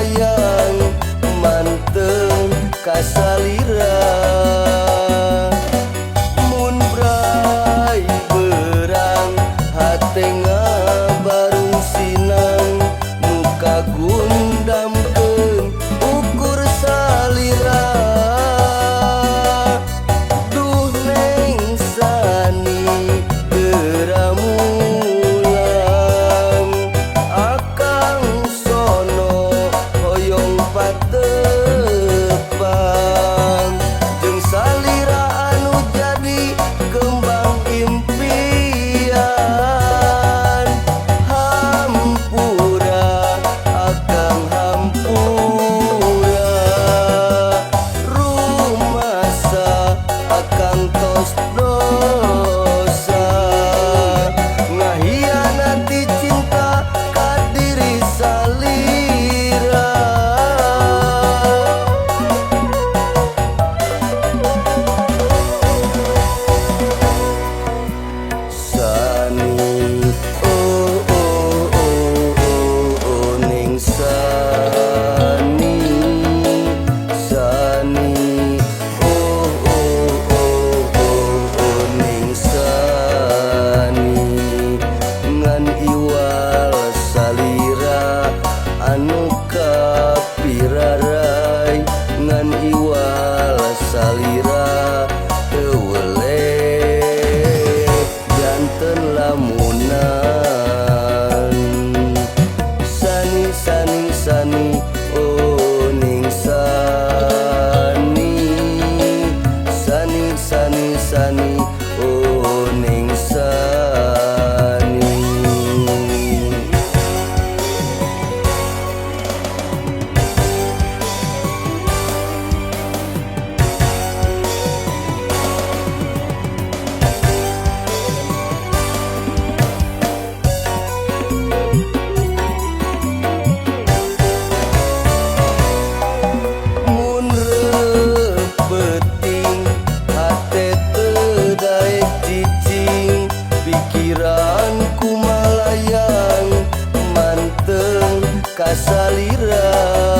malayang manteng kasalira. Mun brai berang hate ngabarung sinang muka gundamkeun ukur salira. Duh Neng Sani geramulang akang sono hoyong patepang jeung salira anu jadi kembang impian. Hampura akang hampura rumasa akang tos dosa ngahianati cinta ka diri salira. Sani oh oh oh oh oh ning Sani, Sani oh oh oh oh oh ning Sani ngan iwal salira anu kapirarai ngan iwal salira teu weleh janten lamunan. Sani sani sani oh ning Sani, Sani sani sani oh ning Sani. Mun reupeting hate teu daek cicing pikiran ku malayang manteng kasalira.